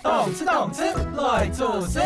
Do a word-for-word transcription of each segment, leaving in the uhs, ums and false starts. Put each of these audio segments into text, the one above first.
動次動次來做事。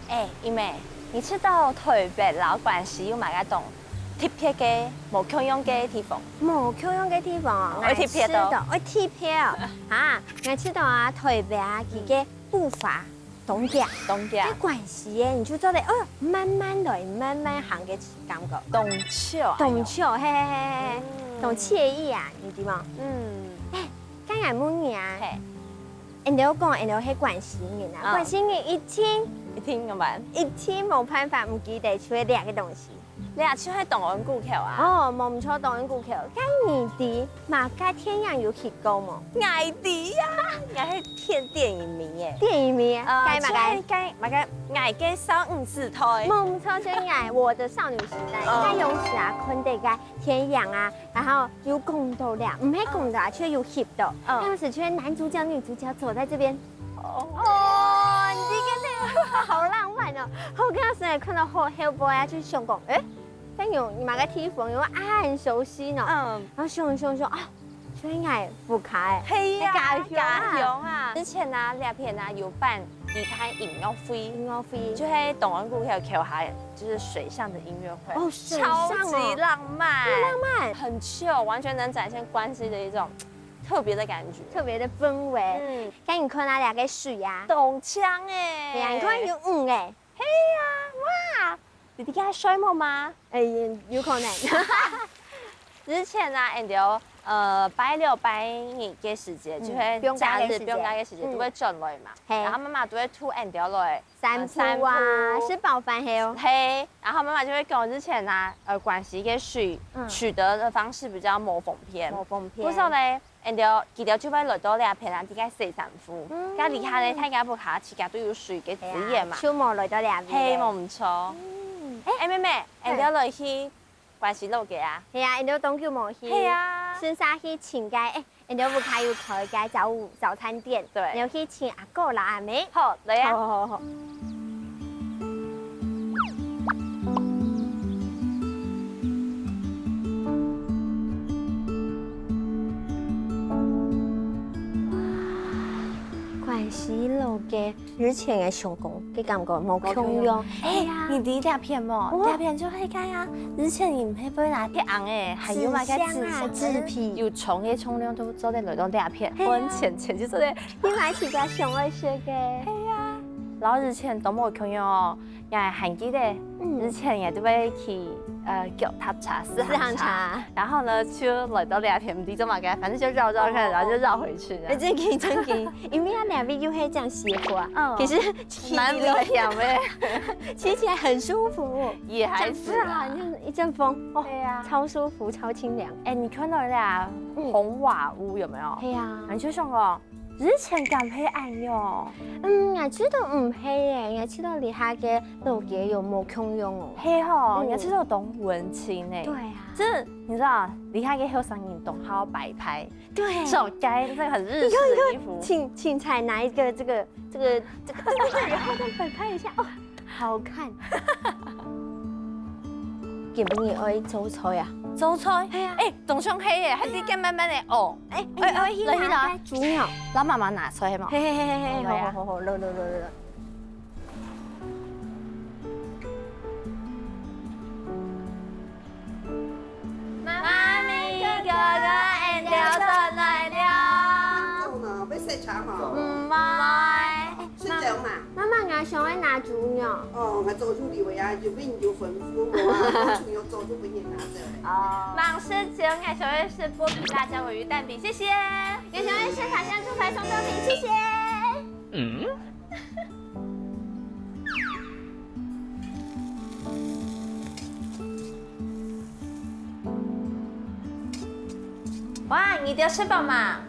哎，姨妹，你知道臺北摎關西有麼个當特別个、無共樣个地方？無共樣个地方啊，愛特別哦。𠊎知道，愛特別哦。啊，𠊎知道啊，臺北啊，佢个步伐當遽，當遽。該關西个，你就做得，哦，慢慢來，慢慢行个感覺。當chill啊，當chill，嘿嘿嘿嘿嘿，嗯。當愜意啊，你知無？嗯。哎，該𠊎問你啊，嘿。 𠊎兜講，𠊎兜係關西人啊，嗯。關西人一定，一定仰般？一定無辦法毋記得就係這個東西。這就係東安古橋啊。哦，無毋著，東安古橋。該你知麼个電影有去過無？𠊎知啊，𠊎係電，電影迷耶。電影迷啊，呃，該麼个？就係該麼个，𠊎个少女時代。無毋著，就係𠊎，我的少女時代。嗯。該當時啊，看這個電影啊， 然後有講到了，毋係講到啊，就有翕到。嗯。當時就係男主角、女主角坐在這邊。哦。哦，你這個好浪漫哦！好，當時看到後，後背啊，就想講，誒，但有你麼个地方，因為啊很熟悉呢。嗯。然後想想想啊，就係𠊎屋下誒，係啊，家鄉啊。家鄉啊。之前啊，這片啊有辦吉他音樂會，音樂會。就係東安古橋橋下，就是水上的音樂會。哦，水上哦。超級浪漫。很浪漫。很chill，完全能展現關西的一種特別的感覺。特別的氛圍。嗯。該你看啊，這個水啊。當靚誒。對啊，你看有魚誒。係啊，哇，你在該睡目嗎？誒，有可能。之前啊，𠊎兜，呃，拜六拜日个時節，嗯，就係假日放假个時節。放假个時節，嗯。都會轉來嘛。嘿。然後媽媽都會渡𠊎兜來 散步啊，呃，散步。食飽飯後。係，然後媽媽就會講之前啊，呃，關西个水，嗯。取得的方式比較無方便。無方便。故所呢，𠊎兜，佢兜就會來到這片啊，在該洗衫褲。嗯。該這下呢，大家屋下自家都有水个資源嘛。係啊，就無來到這位。係，無毋著。嗯。誒，妹妹，係。𠊎兜來去 關西老街啊。係啊，𠊎兜當久無去。係啊。順續去尋該，誒，𠊎兜屋下有開該早午，早餐店。對。𠊎兜去尋阿哥摎阿姆。好，來啊。好，好，好，好。哇，關西老街。 以前个想講，个感覺無共樣。無共樣。誒，係啊。你知這片無？哦。這片就係該啊，以前人係會拿鐵鏨誒，還有麼个紙箱啊，紙箱，紙皮。有重个重量都做得來到這片，係啊。分錢錢就做得。你買自家想愛食个。係啊。然後以前都無共樣哦，𠊎還記得，嗯。以前𠊎都會去，呃，腳踏車、自行車。自行車。 然後呢，就來到這片，毋知做麼个，反正就繞繞看，哦。然後就繞回去這樣。誒，正經，正經，因為啊，這位又係恁斜坡啊，嗯。其實騎蠻危險的。騎起來很舒服，也還是啊。這樣啊，你看一陣風，哦，對啊。超舒服，超清涼。誒，你看到那，嗯。紅瓦屋有沒有？對啊。你就想哦，以前敢係恁樣？嗯，𠊎知道毋係耶，𠊎知道這下个老街有無共樣哦。係吼，嗯。你知道當文青呢。對啊。這你知道，這下个後生人當好擺拍，對。走街，這個很日式的衣服。你看，你看，請，請采拿一個這個，這個，這個，對，對，對，然後再擺拍一下，哦，好看。今晡日愛做菜啊？做菜？係啊。欸，當像係耶，還得幹慢慢的哦。欸，欸，愛，愛去拿該豬肉。來，媽媽拿出來嘛。嘿，嘿，嘿，嘿，嘿，來啊。好，好，好，來，來，來，來。媽咪、哥哥，𠊎兜轉來了。做呢，要食茶嘛？毋愛。 食朝嘛？媽媽，𠊎想愛拿豬肉。哦，𠊎早就以為啊，有分你有吩咐無啊，豬肉早就分你拿走了。哦。忙食朝，𠊎想愛食剝皮辣椒鮪魚蛋餅，謝謝。𠊎想愛食糖香豬排臭豆腐，謝謝。嗯。 哇，你兜食飽嗎？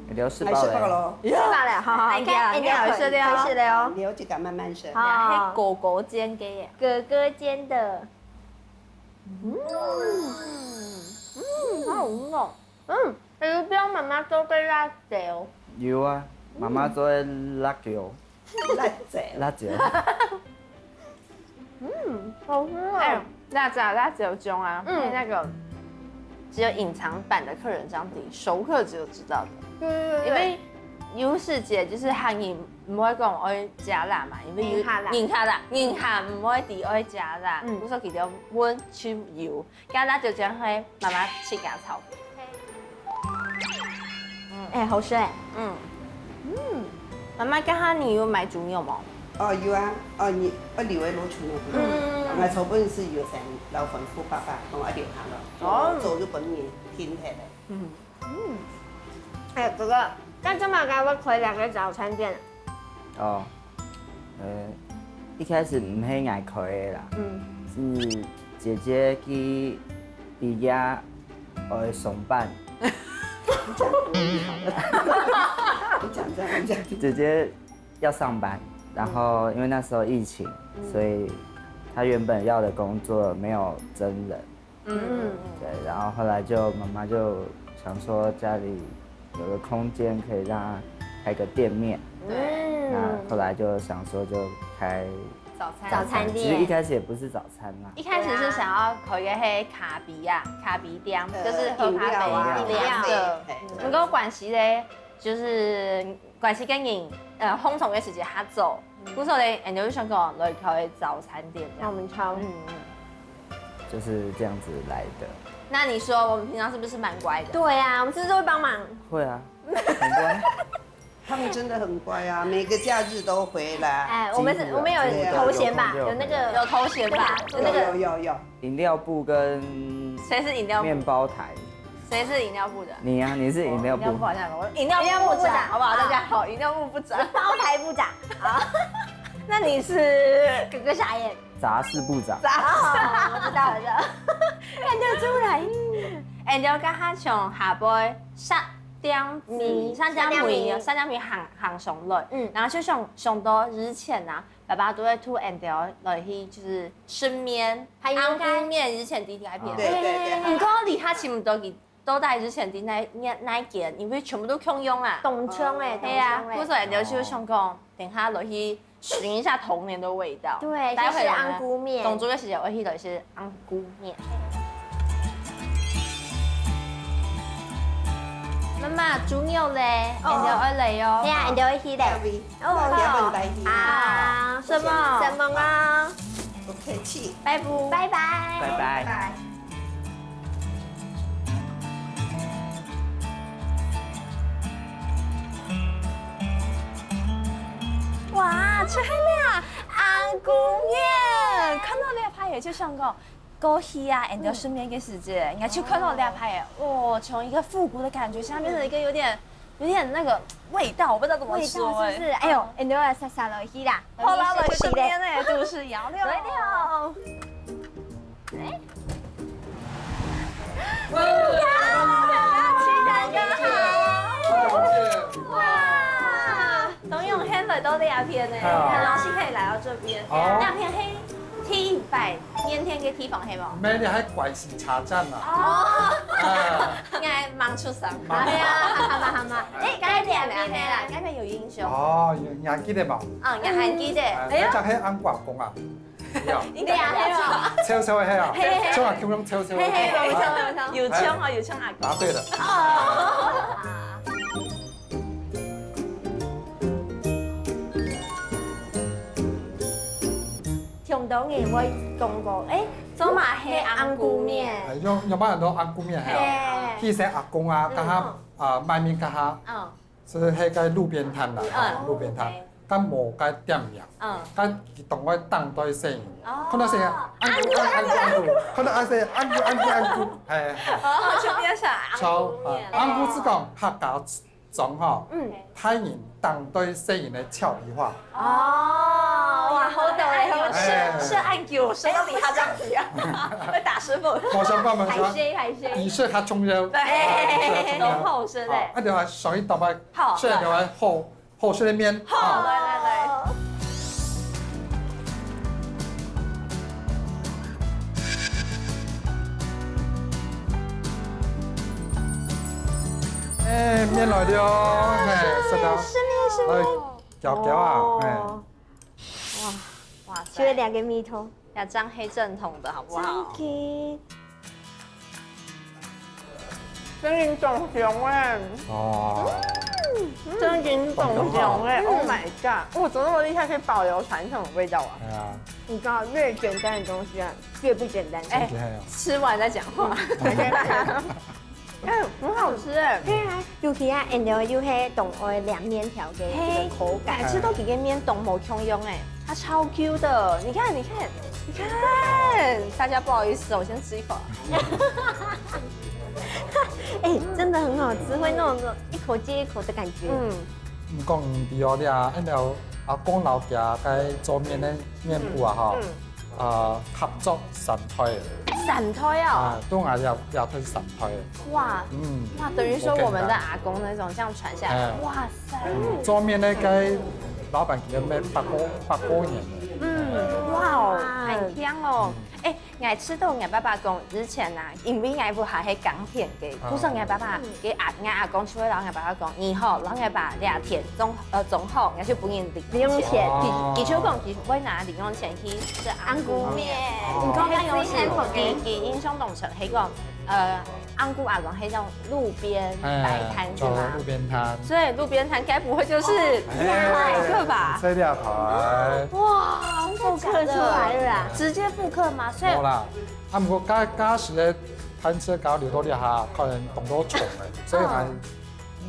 你兜食飽了。食飽了。食飽了，好，好，哎呀，OK，你好，你好，開始了哦。開始了哦。你有幾個慢慢食。好。係哥哥煎个耶。哥哥煎的。嗯，嗯，好濃哦。嗯，有放媽媽做个辣椒。有啊，媽媽做个辣椒。辣椒。辣椒。 嗯，好吃哦。哎，辣椒，辣椒醬啊，嗯。配那個只有隱藏版的客人這樣點，熟客只有知道的。對，對，對，對。因為有時節就係客人毋會講愛加辣嘛，因為有，人客辣。人客辣，人客毋會知愛加辣，嗯。故所佢兜問就有，加辣椒醬係媽媽自家炒的。 哎，好食哎。嗯。嗯。媽媽，這下你有買豬肉無？哦，有啊。哦，你，哦，留个老豬肉。嗯。𠊎昨晡日有先摎吩咐爸爸，講愛留下來。哦。早就分你訂忒了。嗯。嗯。哎，哥哥，該做麼个會開這個早餐店？ 哦，呃，一開始毋係𠊎開个啦，嗯。係姐姐佢畢業愛上班。你講國語好了。你講這樣，你講。姐姐要上班，然後因為那時候疫情，嗯。所以她原本要的工作沒有徵人， 嗯。對，然後後來就媽媽就想說家裡有個空間可以讓她開個店面，對。嗯。那後來就想說就開早餐。早餐店。其實一開始也不是早餐啦。一開始是想要開一個黑咖啡啊，咖啡店，對。就是喝咖啡，飲料啊。飲料的。對。不過關係咧，就是關係个人，呃，紅通个時間較早，嗯。故所咧，𠊎就想講來開早餐店這樣。那我們敲。嗯，嗯。 就是這樣子來的。那你說我們平常是不是蠻乖的？對啊，我們是不是都會幫忙？會啊，很乖。他們真的很乖啊，每個假日都回來。哎，我們是，幾乎啊，我們有頭銜吧？幾乎都有。有那個，有頭銜吧？對吧？有那個。有，有，有。飲料部跟誰是飲料部？麵包台。誰是飲料部的？你啊，你是飲料部。飲料部好像有，我飲料部部長，飲料部部長。好不好？大家好，飲料部部長。包台部長。好。那你是？哥哥傻眼。 雜事部長。哦，我知道了，知道了。看得出來。哎，你有看下像下背三點米，嗯，三點米，三點米。三點米行，行上來，嗯。然後就想，想到以前啊，爸爸都會渡𠊎兜來去，就是吃麵，還有該紅姑麵，以前在該片。哦。對，對，對。毋過你還尋毋到佢 到底以前在哪，哪，哪一間，因為全部都共樣啊。當像欸，對啊，當像欸。故所𠊎兜就想講，等下落去尋一下童年的味道。對，待會兒呢，就是紅姑麵。工作个時間，我去落去紅姑麵。媽媽，豬肉咧，哦。𠊎兜愛來哦。對啊，𠊎兜愛去咧。哦，好。啊，什麼？什麼啊？不客氣。拜拜。拜拜。拜拜。 哇，出現了啊！紅姑麵，看到這牌仔就想講，過去啊，𠊎兜食麵个時節，𠊎就看到這牌仔，哇，從一個復古的感覺，現在變成一個有點，有點那個味道，我不知道怎麼說欸。味道是不是？哎呦，𠊎兜愛煞煞落去啦。好啦，來食麵欸，肚屎枵了。對了。 哇！哇！這片呢，係啊。老師可以來到這邊。哦。這片係第一擺面店个地方，係無？毋係，你還關西車站啊。哦。哎。應該吂出生。吂。哎呀，好嘛，好嘛。哎，該片呢，係啦，該片有英雄。哦，有，你還記得無？嗯，你還記得。哎，哎喲。該隻係安國公啊。有。你等一下。臭臭个係啊，嘿，嘿，嘿。像啊，共樣臭臭个。嘿，嘿，無錯，無錯。有像哦，有像阿公。答對了。哦。 聽到人會講過，哎，做麼个係紅姑麵？哎，有，有蠻多紅姑麵，係啊。嘿。其實阿公啊，嗯。該下，啊，賣麵該下，嗯。係該个路邊攤啦，嗯。路邊攤，嘿。該無該店名，嗯。該佢當會等待細人，哦。看到細人，紅姑，紅姑，紅姑，紅姑，看到細人，紅姑，紅姑，紅姑，哎，哎。哦，就變成紅姑麵。紅姑，啊，紅姑係講客家 種吼，嗯。大人當對細人个俏皮話。哦，哇，好懂欸，好懂。哎。是，是按久，是到底他這樣子啊，會打師傅。我想幫忙說，害羞，害羞。儀式較重要。對，哎，儀式較重要。濃厚，是的。好，那等下上一道吧，好，是，等下好，好吃的面。好，好。來，來，來。 哎，麵來了哦，哎，係个，係麵，係麵。來，攪攪啊，哦。哎。哇，哇塞。就係兩個味道。這正係正統的，好不好？正經。正經當香欸。哦。嗯，正經當香欸，嗯。Oh my god！哇，怎麼那麼厲害，可以保留傳統的味道啊？哎呀。你知道，越簡單的東西啊， 越不簡單。哎，真的哦。吃完再講話。嗯。哎，很好吃哎。對啊，尤其啊，然後又係當愛涼麵條个這個口感。嘿。吃到佢个麵當無共樣哎，它超Q的。你看，你看，你看，大家不好意思哦，我先吃一口啊。哎，真的很好吃，會那種一口接一口的感覺。嗯。毋講毋知哦，你啊，然後阿公老家該做麵个麵鋪啊，吼。嗯。 呃，合作三代。三代哦？啊，都係這，這代三代。哇，嗯，哇，等於說我們的阿公那種這樣傳下來，哎。哇塞。嗯，做麵个該老闆佢个咩百過，百過年了。嗯，哇哦，很香哦。嗯。哎，𠊎知道𠊎爸爸講，以前啊，因為𠊎屋下係耕田个，啊。故所𠊎爸爸，佢阿，𠊎阿公就會摎𠊎爸爸講，你吼，摎𠊎爸這田種，呃，種好，𠊎就分你 零用錢。哦。佢，佢就講佢會拿零用錢去食紅姑麵。哦。你講該種係，佢，佢印象當深，係講，呃，紅姑阿公係種路邊擺攤，哎，是嗎？走路邊攤。所以路邊攤該不會就是，哎，賣客吧？這料好哎。哇，真的假的？復刻出來了啦。直接復刻嗎？所以，無啦，啊，毋過該，該時个攤車搞流到這下，可能當多蟲了，所以還，嗯。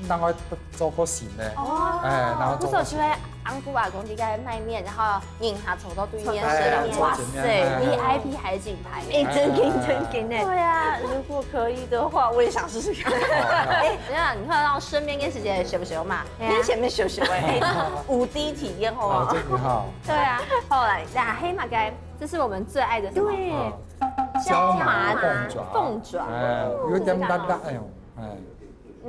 另外做過新个。哦。哎，然後做過新个。故所就係紅姑阿公在該賣麵，然後人客走到對面，哎，哇塞，做前面，哎，哎。V I P海景牌。哎，正經，正經欸。對啊，如果可以的話，我也想試試看。哦。哎，那你看到身邊跟姐姐熟熟嘛，哎呀。面前面熟熟欸，哎，無敵體驗，好不好？哦，這個哈。對啊，好來，那黑馬該，這是我們最愛的什麼？對。哦。椒麻，椒麻鳳爪。鳳爪。哎，有點辣辣，哎喲，哎。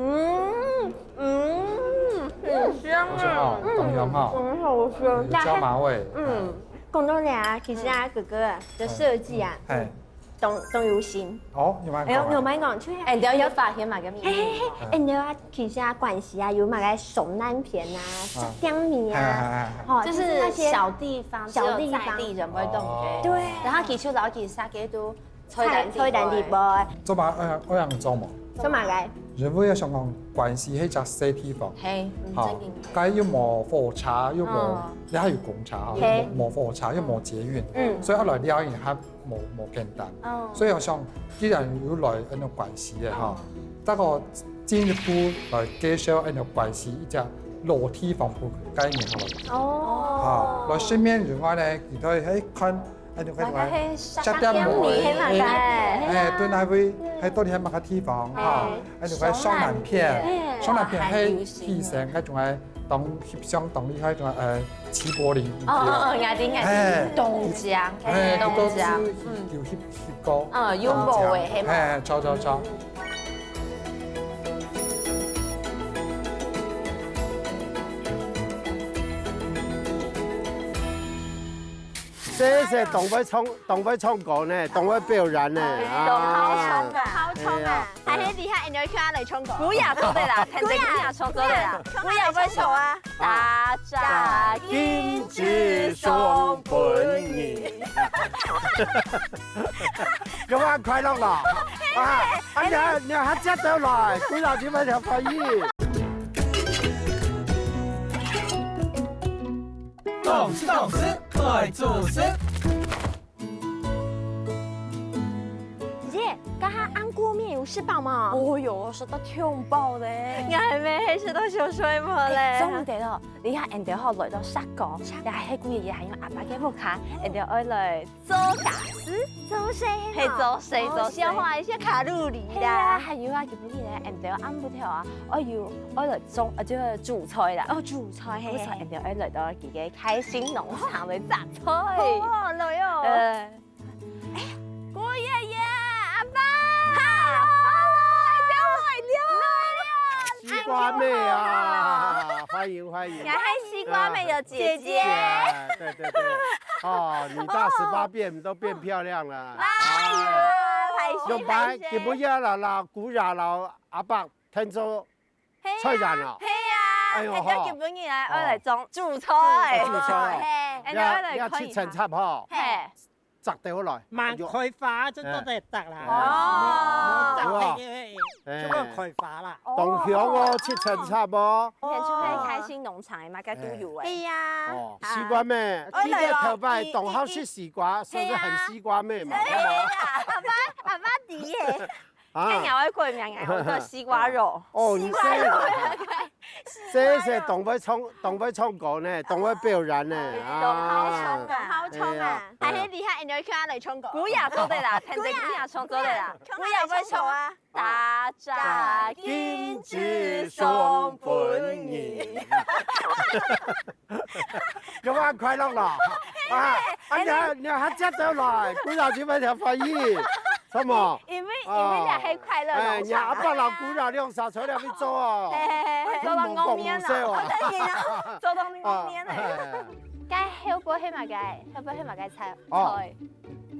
嗯，嗯，很香啊。好香哦，嗯，當香哈。很好吃。有椒麻味。嗯，講到這啊，其實啊，哥哥啊，的設計啊，哎。當，當有心。哦，有麼个講啊？哎喲，有麼个講？就係，哎，你要，要發現嘛，跟你。嘿，嘿，嘿，哎，你啊，其實啊，關西啊，有麼个雙南片啊，啊。炸醬麵啊，哎，哎，哎，哎。吼，就是那些就是小地方，小地方。只有在地人會懂的。哦。對。然後其實老其實大家都 菜單底菜單底背。背。做麼个愛，愛恁樣做無？做麼个？因為想講關西係隻細地方，嘿，嗯，吼，正經。該又無火車，又無，嗯。你還有公車吼，嘿。無，無火車，又無捷運，嗯。所以後來尞人還無，無簡單。嗯。所以𠊎想，既然有來恁樣關西个吼，嗯。再過進一步來介紹恁樣關西一隻老地方分該人吼。哦。吼，來順便另外呢，佢可以，嘿，看 哎，你看，大概係十點鐘，十點鐘，係嘛，哎，哎，對，哪位，嗯。還到底係麼个地方，哈？哎。哎，你看雙南片，哎。雙南片係提升該種个當翕相當厲害種个，呃，齊柏林。哦，哦，哦，𠊎知，𠊎知，哎。東江，哎，東江，都是嗯。有翕，翕過。嗯，有無的，東江。係嘛？哎，走，走，走。這係當會唱，當會唱歌呢，當會表演呢。當好唱啊。好唱啊。係啊。還係你還愛叫佢來唱歌？古雅做得啦，聽得古雅唱做得啦。古雅會唱啊。大家今日送分你。有啊，快樂啦！啊，啊，你還，你還接得來，古雅今日條翻譯。 講食講食，愛做事。姐姐，剛剛安菇麵有食飽嗎？哦喲，食到忒飽咧。𠊎還沒食到小睡目咧。哎，總得了，你看俺兜好來到石岡，石岡。也係故意也還有阿爸个屋下，俺兜愛來做家事。做事係嗎？係做事，哦，做事。消化一下卡路里啦。係啊，還有啊，今晡日咧，俺兜暗晡頭啊，愛有，愛來種，呃，就係煮菜啦。哦，煮菜，係，係，係。所以俺兜愛來到 佢个開心農場來摘菜。好啊，來哦。呃，姑爺爺，阿爸，Hello，Hello，來了，來了。西瓜妹啊，歡迎歡迎。你還係西瓜妹的姐姐。姐姐，對對對，哦，你大十八變都變漂亮了。哎呀，啊。害羞，用白，害羞。今晡日啦，啦，古雅啦，阿伯，天做 菜園哦。係啊，哎喲，係，今晡日來，吼。愛來種，煮菜。哦，煮菜哦。係。哎，你愛來看一下。你愛，你愛七層塔吼。係。摘掉來。滿開花就做得摘啦。哎。哦。無，無摘忒个，哎。就會開花啦。當香哦，哦。七層塔哦。你看，就係開心農場嘛，該都有哎。哎。係呀。哦，啊。西瓜妹，哎喲，記得頭擺當好食西瓜，係不是很西瓜妹嘛？係啊。哎呀，阿爸，阿爸知耶。 啊。哎呀，𠊎个名啊，有个西瓜肉。哦，你西瓜肉。這，這係當會唱，當會唱歌呢，當會表演呢，啊。當好唱啊，當好唱啊。哎呀。還係你還愛叫佢來唱歌？古雅做得啦，聽得古雅唱做得啦。古雅會唱啊。大家今日送分你。 有啊，快樂啦！啊，啊，你還，你還接得來，古雅今日條翻譯，什麼？因為，因為這係快樂農場。哎，你阿爸老古雅兩儕出來去做哦。嘿嘿嘿嘿。做到五年了。你無講無說哦。做到五年了。啊，哎。該後背係麼个？後背係麼个菜？哦。菜。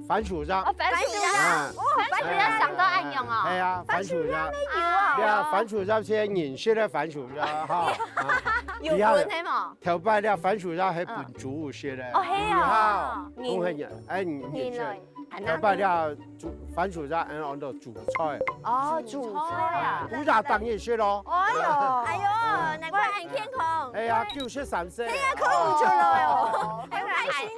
番薯葉。哦，番薯葉。啊。哦，番薯葉生到恁樣哦。係啊，番薯葉。番薯葉乜有啊。對啊，番薯葉係人食个番薯葉哈。有分係無？頭擺這番薯葉係分豬食个。哦，係啊。嗯，好。人，哎，人食。人類。頭擺這豬，番薯葉，嗯，安到豬菜。哦，豬菜啊。古雅當然食咯。哎喲，哎喲，難怪恁健康。哎呀，九十三歲。哎呀，可以出來哦。哎，還，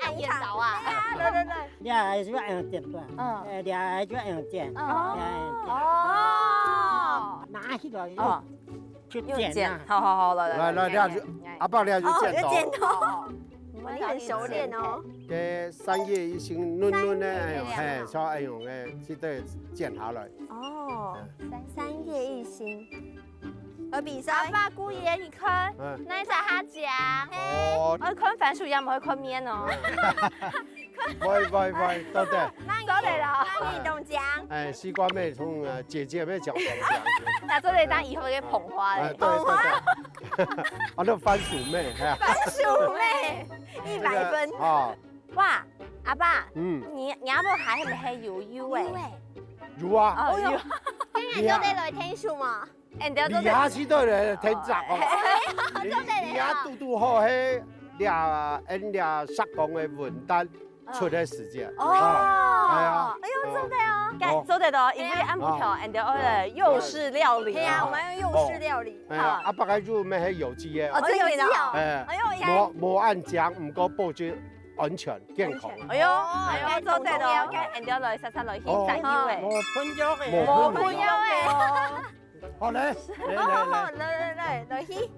還演到啊。對啊，對對對。 你啊，就愛用剪斷，嗯。呃，你啊，就愛用剪，哦。你啊，用剪。哦。拿起來，哦。就剪啊。用剪，好好好，來來來，來，來，你啊，就，來，阿伯，你啊，就剪刀。哦，有剪刀。哦，你很熟練哦。該三葉一心嫩嫩个，哎喲，嘿，像哎喲，哎，這个剪下來。哦，嗯。三葉一心。 我比賽。阿爸姑爺，你看，嗯。哪一隻較靚？哦。愛看番薯葉，毋好看面哦。喂喂喂，對對。慢一點，做得了。慢一點講。哎，西瓜妹同，呃，姐姐妹講講講。那做得當以後个捧花嘞。哎，對對對。啊，那番薯妹，哎呀。番薯妹，一百分。這個，啊。哇，阿爸，嗯。你，你阿婆還，還有有哎。有哎。有啊。哦，有。今日做得來聽書嗎？ 你下去都來天zak哦。你，你下堵堵好，係，這，恩這石岡个文旦出个時節。哦。啊，係啊。哎喲，做得哦。哦。做得哦，因為暗晡頭，哎呀。俺兜愛來幼式料理。係啊，我們要用幼式料理。哦。哎呀，好。啊，白開肉乜係有機个。哦，有機哦。哎，哎喲，無，無恁靚，毋過保證安全、健康。哎喲，哎喲，做得哦。該俺兜來，煞煞來去摘柚仔。哦。無噴藥个。無噴藥个。無噴藥个。 好嘞，來，來，好，好，來。來，來，來，來去。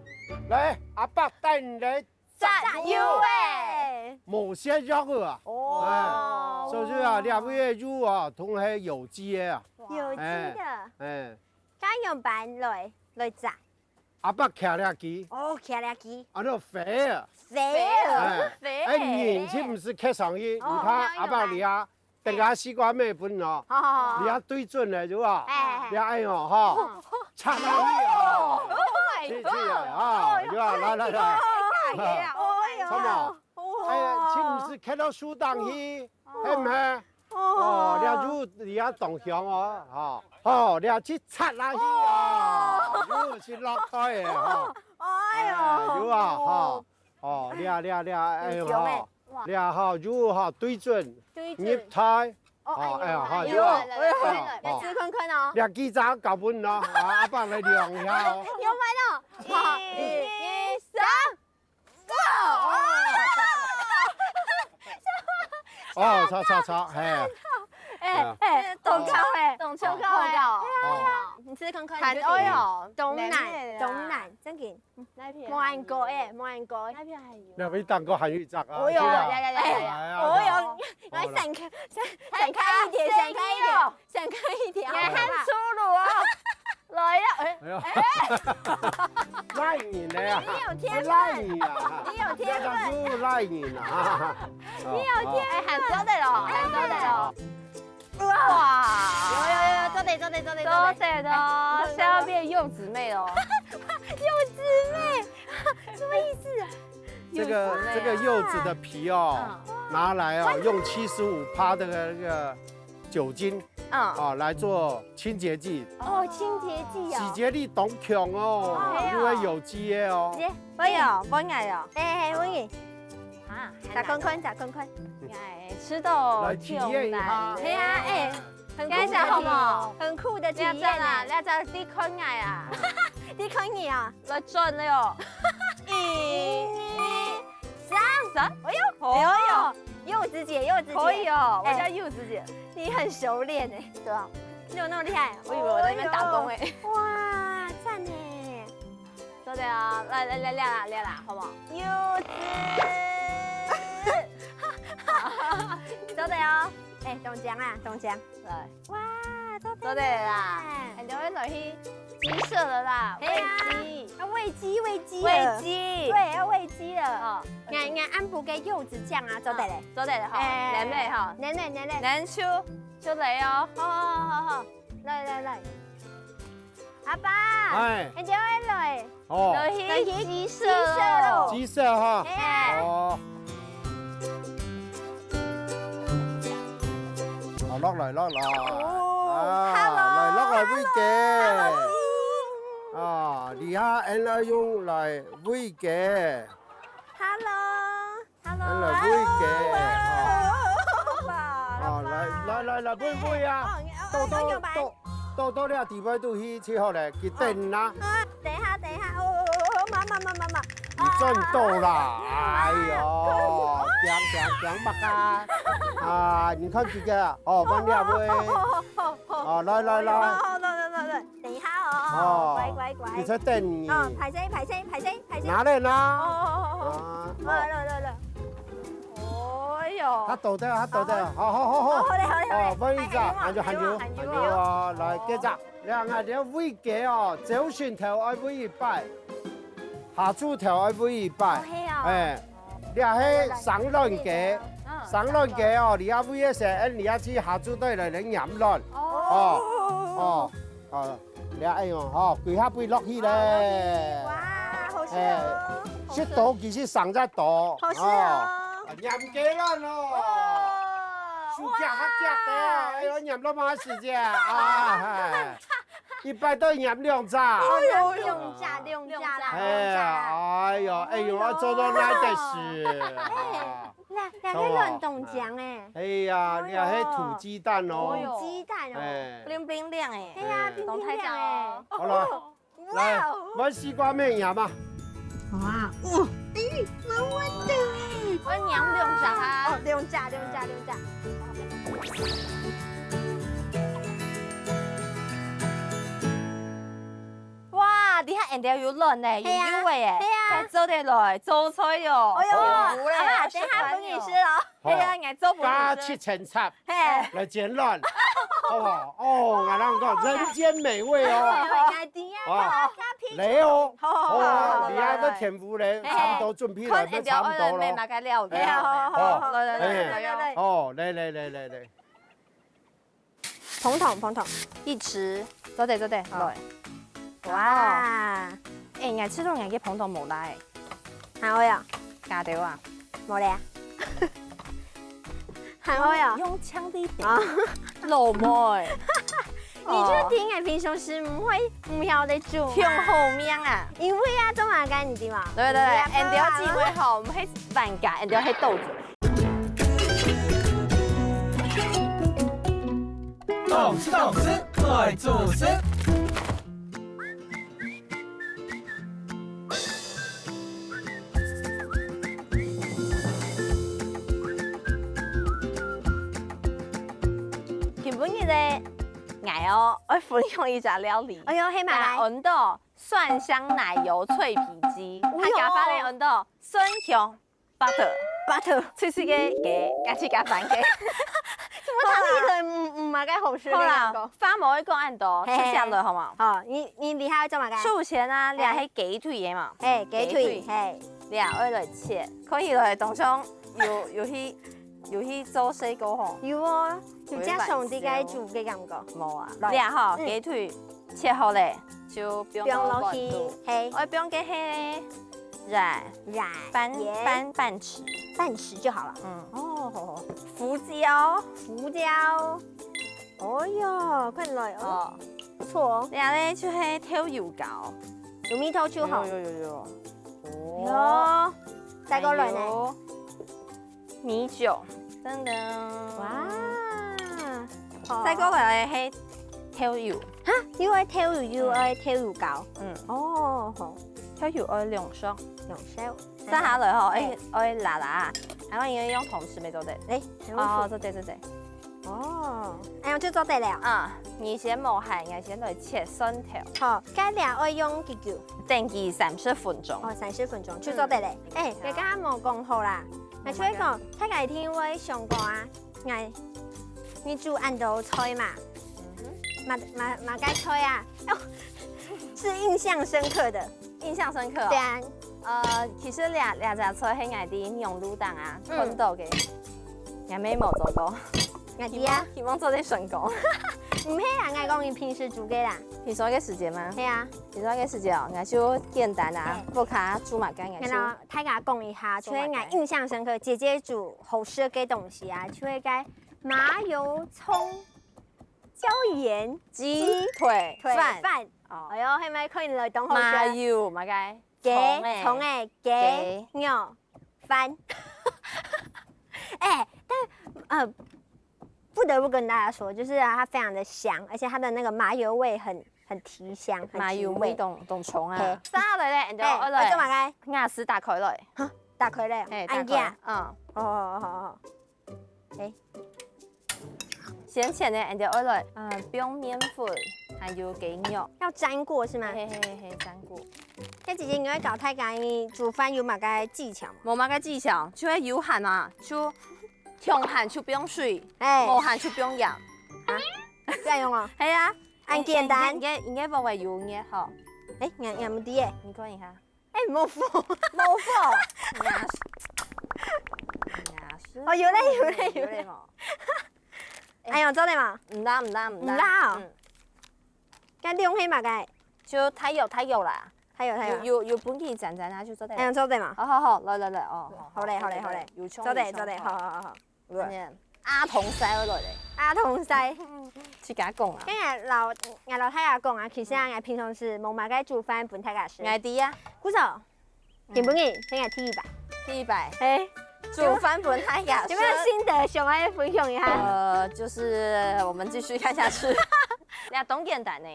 來，阿伯帶你來摘柚仔。無瀉藥个啊。哦。哎，所以啊，這位个柚啊，通係有機个啊。有機个。哎，哎。該樣般來，來摘。阿伯擎這枝。哦，擎這枝。啊，那肥啊。肥啊。哎，肥。哎，人就毋使刻上去，哦，你看，那樣般。阿伯你啊， 等下西瓜妹分哦。好，好，好，好。你愛對準了，係吧？哎，哎，哎。你愛愛哦，哈。哦。插上去哦。Oh my god。去，去啊，啊，哦，係吧？來，來，來。哎呀，哎呀，哦，哎呀。插嘛。哦。哎，係毋係𢯭到樹頂去？係毋係？哦，這油這當香哦，吼，吼，這去插下去哦，油係落袋个吼。哎喲，油啊，吼，哦，這這這，哎喲，吼，這吼油吼對準入袋。 哦，哎呀，好，哎呦，有啊，哎呦，哎呦，試看看哦。兩支掌搞分哦，啊，阿爸來量一下哦。有分哦。好，一、二、三，go！哦，差差差，嘿。哎哎，當高哎，當高哎，哦，你試看看，很哎呦，當難，當難，真緊。 無恁高欸，無恁高欸。那邊還有。那邊蛋糕還有一隻啊，哦喲，呀呀呀呀呀，哦喲，來閃開，閃閃開一點，閃開一點，閃開一點，你還粗魯哦！來呀，哎，哎呦，哎，賴你呢呀，你有天分，賴你啊，你有天分，賴你呢，你有天分，哎，很高的咯，很高的咯。 哇！有有有，做得做得做得做得，做得哦，是要變柚子妹哦。柚子妹，什麼意思啊？这个这个柚子的皮哦，拿来哦，用七十五趴的那个酒精，嗯，啊，来做清洁剂，哦，清洁剂哦，洗洁力当强哦，因为有机的哦。耶，我有，我也有，哎，我也。啊，再看看，再看看。 哎，吃到来体验一下。对啊，哎，很酷的体验，很酷的体验呢。你看啊，你看你看啊，你看你啊，来转了哟。一、二、三，三，哎呦，哎呦呦，柚子姐，柚子姐，可以哦，我叫柚子姐。你很熟练哎，对啊，你有那么厉害？我以为我在那边打工哎。哇，赞哎！ 做得哦，来来来，来啦来啦，好不好？柚子，做得哦，哎，中獎啊，中獎，來，哇，做得，做得啦，你就會落去雞舍了啦，喂雞，要喂雞，喂雞，喂雞，對，要喂雞了，哦，你你安補个柚子醬啊，做得嘞，做得了哈，奶奶哈，奶奶奶奶，奶奶就就來哦，好好好好好，來來來。 阿爸，哎，你就會來，哦，來去雞舍咯，雞舍哈，哎，哦，好，落來落來，哦，啊，來落來喂雞，啊，這下俺愛用來喂雞，Hello。 Hello，來喂雞，哦，來來來來，喂喂啊，到到到到到這地方都去去好咧，去等啦。等一下，等一下，哦哦哦，媽媽媽媽媽，你賺到啦，哎喲，行行行，麼个啊？啊，你看這個，哦，慢點喂，啊，來來來，好好，來來來來。 等一下哦，乖乖乖。你在等你。哦，歹勢歹勢歹勢歹勢。拿來啦。哦哦哦哦哦。啊，來來來。哎喲。較多點，較多點，好好好好。好嘞好嘞好嘞。哦，不好意思啊，還有還有還有還有哦，來，接著，兩個你愛喂雞哦，朝晨頭愛喂一擺，下晝頭愛喂一擺，哦，係哦。哎。 這係生卵雞，生卵雞哦，你愛喂个時，你愛去下晝對來來拈卵，哦哦哦，這樣哦，吼，歸下飛落去咧，哇，好食哦，食到其實生得到，好食哦，拈雞卵哦，手夾下夾个，哎喲，拈落麼个時節啊， 一擺都拈兩隻。哦，兩隻，兩隻啦，哎呀，哎喲，哎喲，做到哪得事？哎，兩個卵當靚哎。哎呀，你還係土雞蛋哦。土雞蛋哦，哎，bling bling亮哎。哎呀，bling bling亮哎。好了，來，換西瓜妹拈嘛。 哇，哦，哎，穩穩的哎。我拈兩隻哈。哦，兩隻，兩隻，兩隻。哇，你看，恁樣有卵呢，有優惠耶，係啊，做得來，做菜喲，哎喲，阿媽，等下分你食哦。係啊，你做分你食。加七千七。 嘿，來煎卵，好不好？哦，𠊎同你講，人間美味哦。來哦，好好好，哦，你還在添福嘞，差不多準備了，差不多了。看，哎，愛來買麼个料理？哎呀，好好好，來來來來來，哦，來來來來來，捧捧捧捧，一匙，做得做得，來，哇，哎，𠊎試著𠊎个捧捧無啦，哎，好呀，加點啊，無咧。還會哦。用，用強力點。啊。老妹。你就聽欸，平常時毋會，毋曉得煮嘛。挺好命啊。因為啊，做麼个你知無？對對對，因為啊，俺兜姊妹吼，毋係冤家，俺兜係鬥嘴。動次動次，愛做事。 今晡日呢，𠊎哦，愛分享一隻料理。哎喲，係麼个？安到蒜香奶油脆皮雞，哎喲。客家話呢安到蒜香 butter。Butter。脆脆个雞，加起加番个。怎麼聽起來毋，毋，麼个好食个感覺？好啦，話無愛講恁多，嘿，嘿，直接來好無？好，你，你這下愛做麼个？首先啊，嘿。這係雞腿个嘛。嘿，雞腿，雞腿。嘿。這愛來切，看起來當像有，有去，有去做事過吼。有哦，有隻上帝个煮个感覺。無啊，來。這吼，嗯。雞腿切好咧，就放到碗肚。放落去，嘿。愛放个係鹽。 鹽、半，鹽。半，半匙。半匙就好了。嗯。哦，好，好。胡椒。胡椒。哦喲，看來哦。哦。不錯哦。這呢就係豆油膏。有味道就好。有，有，有，有。哦。喲，再過來呢？還有米酒。噔噔。哇。好。再過來係豆油。哈，又愛豆油，嗯。又愛豆油膏。嗯。哦，好。 豆油愛兩勺。兩勺。接下來吼，嘿。愛，愛辣辣啊，還有你用湯匙乜做得。欸，哦，做得，做得。哦，恁樣就做得了。啊，你先無閒，𠊎先來切蒜頭。好，該這愛用幾久？等佢三十分鐘。哦，三十分鐘就做得了。嗯。欸，𠊎剛剛無講好啦，𠊎就係講，大家一定會想講啊， 𠊎，你煮恁多菜嘛？嗯哼。麼，麼，麼个菜啊？哦，是印象深刻的。印象深刻哦。對啊。呃，其實這，這隻菜係𠊎在網路頂啊，嗯。看到个，𠊎乜無做過。𠊎知啊。希望，希望做得成功。毋係啊，𠊎講你平時煮个啦。平常个時節嗎？係啊。平常个時節哦，𠊎就簡單啊，嘿。屋下煮麼个，𠊎就，然後大家講一下，做麼个。所以𠊎印象深刻，姐姐煮好食个東西啊，就係該 麻油蔥椒鹽雞腿飯。腿飯。哦。哎喲，係毋係看起來當好食？麻油麼个？雞，蔥欸。蔥欸，雞，雞。肉，飯。欸，但，呃，不得不跟大家說，就是啊，它非常的香，而且它的那個麻油味很，很提香，很提味。麻油味當，當重啊。嘿。接下來咧，你就嘿，愛來。愛做麼个？瓦斯打開來。哈，打開來。嘿，打開。恁樣啊。嗯。好，好，好，好，好。 欸，先前呢，俺兜愛來，呃，放麵粉，還有雞肉。要沾過是嗎？嘿，嘿，嘿，嘿，沾過。該姐姐，你會教大家煮飯有麼个技巧嗎？無麼个技巧，就係有閒啊，就，中閒就放水，欸。無閒就放鹽。啊，這樣用哦？係啊。恁簡單。應該，應該，應該無會有，應該吼。欸，你，你毋知耶？你看一下。 欸，無火。無火。哦，有咧，有咧，有咧。有咧無？哎喲，做得無？毋罅，毋罅，毋罅。毋罅哦。嗯。該量係麼个？就大約，大約啦。大約，大約。有，有，有分佢沾沾啊，就做得。哎喲，做得無？好，好，好，來，來，來，哦，好，好咧，好咧，好咧。有衝，做得，有衝，做得，好，好，好，好。 有啊。恁樣，阿童師愛來咧。阿童師。自家講啊。該𠊎摎，𠊎摎大家講啊，其實啊，𠊎平常時無麼个煮飯分大家食。𠊎知啊。故所，今晡日，係𠊎第一擺。第一擺。嘿。煮飯分大家食。有沒有心得想愛分享一下？呃，就是我們繼續看下去。那當簡單呢。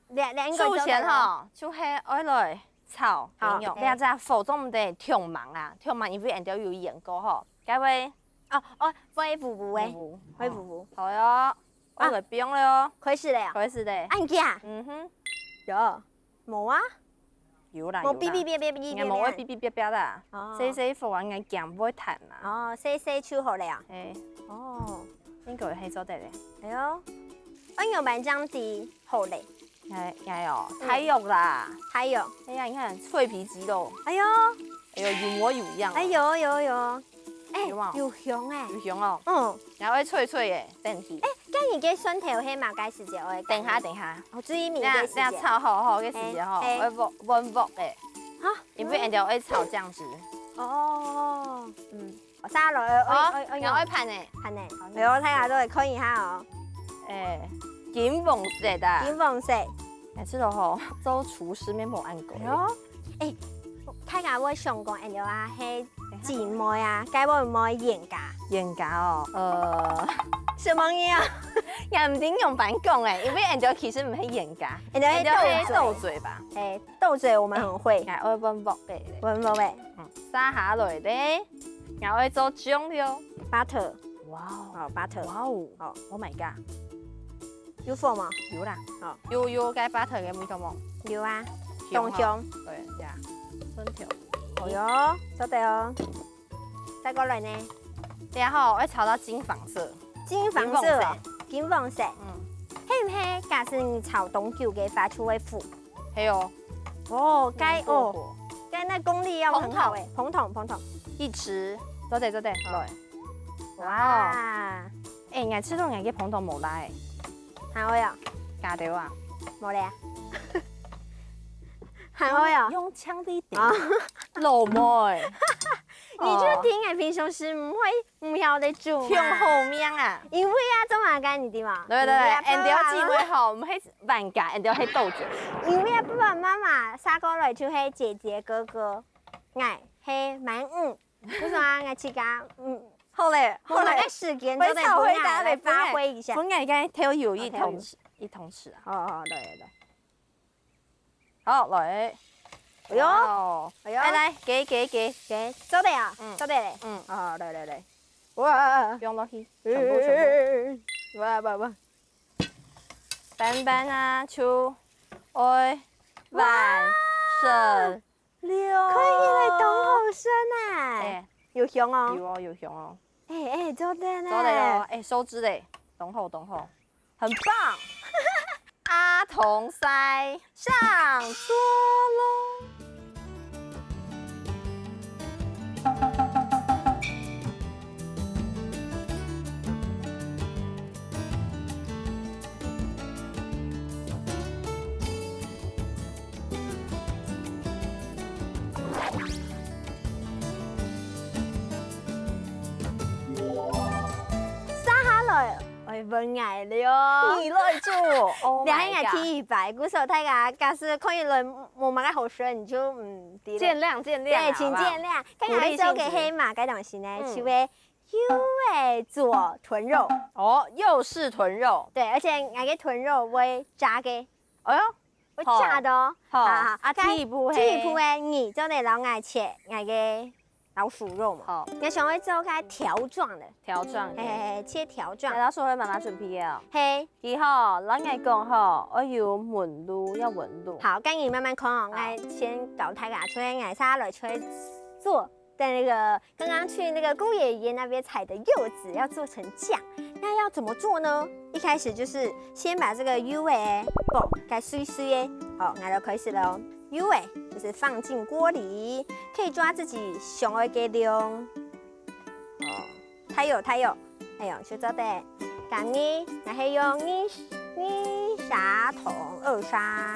兩，兩個首先吼，就係愛來炒雞肉，好，OK。這隻火做毋得忒猛啊，忒猛因為俺兜有鹽過吼，該會哦，哦，會糊糊欸，糊糊。會糊糊。好喲，好。愛來放了哦。開始了呀？開始了。恁遽啊？嗯哼。有，無啊？有啦，有啦。無嗶嗶嗶嗶嗶嗶嗶。應該無會嗶嗶嗶嗶啦。哦。細細火啊，應該驚會彈啦。哦，細細就好了呀。欸。哦。應該係做得咧。哎喲，哎喲，蠻這樣子好咧。 哎，哎喲，嗯。大約啦。大約。哎呀，你看，脆皮雞肉。哎喲。哎喲，有模有樣哦。哎，有，有，有。哎，有無？有香哎。有香哦。嗯。然後會脆脆耶，等一下。哎，該你个蒜頭係麼个時節會？等一下，等一下。哦，最尾个時節。等一下，等一下炒好好个時節吼，嘿，嘿。會溫，溫鑊的。哈？因為俺兜會炒醬汁。哦。嗯。下來，哦，愛愛愛愛用，愛盤呢，盤呢。哎喲，大家都來看一下哦。哎，金黃色啊。金黃色。哎，這个吼，做廚師面無恁過。哎喲，哎，大家會想講，哎喲啊，係姊妹啊，該會毋會冤家？冤家哦，呃，什麼呀？也毋知仰般講哎，因為俺兜其實毋係冤家，俺兜係鬥嘴吧。哎，鬥嘴我們很會。哎，愛問寶貝嘞。問寶貝。嗯，接下來咧。 然後愛做醬料。Butter。哇哦，哦，butter。哇哦，哦，Oh my god，有火無？有啦，哦，有有該 butter 个味道無？有啊，香啊。當香。對呀，蒜頭。哦喲，做得哦。再過來呢？等下吼，愛炒到金黃色。金黃色哦，金黃色。嗯，係毋係？假使你炒當久个話，就會苦。 係哦。哦，該哦，該那功力要很好哎，膨脹膨脹，一匙，做得做得，來。哇，哎，𠊎試著𠊎个膨脹無啦哎，還會啊，假的啊，無咧啊，還會啊，用強力點，老妹，你就聽哎，平常時毋會 毋曉得煮嘛。挺好命啊！因為啊，做麼个你知無？對對對，俺兜姊妹吼，毋係冤家，俺兜係鬥嘴。因為啊，爸爸媽媽生過來就係姐姐哥哥，𠊎係滿五，就說啊，𠊎自家，嗯，好咧，好咧，該時間做得分𠊎來發揮一下。分𠊎該頭油一湯匙，一湯匙啊。哦哦，對對對。 好，來。哎喲，哎喲，來來，給給給，給，做得啊，嗯，做得咧，嗯，哦，來來來，哇，放落去，全部全部，哇哇哇，粄粄啊，就愛完成了，看起來當好食呢，哎，有香哦，有哦有香哦，哎哎，做得呢，做得哦，哎，收汁咧，當好當好。 很棒。阿童師上桌咯。接下來， 愛換𠊎了。你來做，Oh my god！這係𠊎第一擺，故所大家假使看起來無麼个好食，你就嗯，見諒見諒，對，請見諒。該𠊎愛做个係麼个東西呢？就係又係做豚肉。哦，又是豚肉。對，而且𠊎个豚肉會炸个。哎喲， 會炸个哦。好，好，好，啊，該第一步係，第一步係你做得摎𠊎切𠊎个老鼠肉嘛。好，𠊎想愛做該條狀个。條狀个。嘿嘿嘿，切條狀。該老鼠肉媽媽準備个哦。嘿。佢吼，摎𠊎講吼，愛有紋路，愛有紋路。好，該你慢慢看哦，好。𠊎先教大家，所以𠊎接下來就會做 在那個剛剛去那個姑爺爺那邊採的柚子要做成醬，那要怎麼做呢？一開始就是先把這個柚仔哦，該碎碎个，好，那就開始了哦。柚仔就是放進鍋裡，可以抓自己想愛个量。哦，太有太有，哎喲，就做得，今日還係用二二砂糖二砂。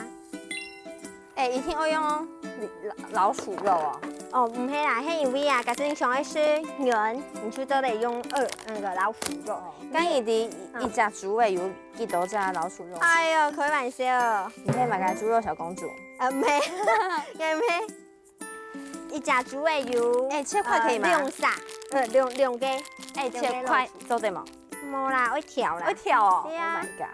哎，一定愛用老老鼠肉哦。哦，毋係啦，係因為啊，假使你想愛食軟，你就做得用二那個老鼠肉。哦，該你知一隻豬仔有幾多隻老鼠肉？哎喲，開玩笑。你可以買個豬肉小公主。呃，毋係，也毋係。一隻豬仔有，哎，切塊可以嗎？呃，兩隻，呃，兩兩個，哎，切塊做得嗎？無啦，愛挑啦。愛挑哦。對啊。Oh my god！